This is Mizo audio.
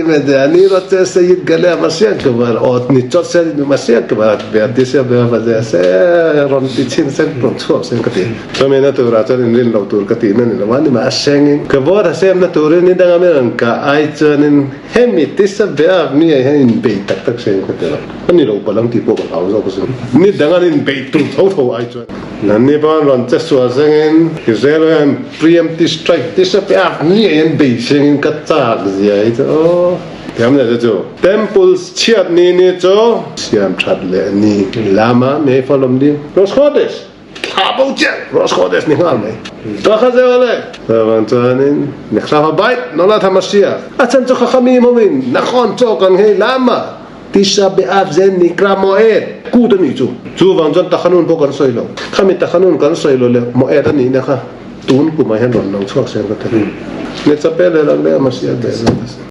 אני רוצה שיתגלה המשיח כבר, או ניצוץ של משיח כבר, ותשעה באב הזה, se rawn ti chhin sen rawn chhuak sen ka ti. Chumi na turah chuan in rin lo tur ka tihna ni lo a, nimah a sengin ka vote a semna turin ni danga min rawn kah ai chuanin hemi Tisha B'Av ni ah hian inbei tak tak se ka ti lo. A ni lo palh ang tih pawh ka hlau zawk asin. Ni dang an inbeih tur tho tho ai chuan nanni pawh an rawn che sual sengin Israel hian preemptive strike Tisha B'Av ni ah hian bei sengin ka chak zia hi chu aw. Thiam leh chu chu Temple chhiat ni ni chu siam that leh ni lama mei falawm ding Rosh Chodesh. Thla bo chiah Rosh Chodesh ni nghal mai. Ka kha zeu le. Chuvang chuanin Nekhrafa bait nolad HaMashiach. A chan chu Chachamim hoin Nakhon chaw kan nghei lama Tisha B'Av zen nikra Moed kut a nih chu. Chuvang chuan Tachanun pawh kan sawi lo. Khami Tachanun kan sawi lo leh Moed a nihna kha tun kumah hian rawn lang chhuak seng ka thei. Netzapel leh Laleh HaMashiach beh zawk a si.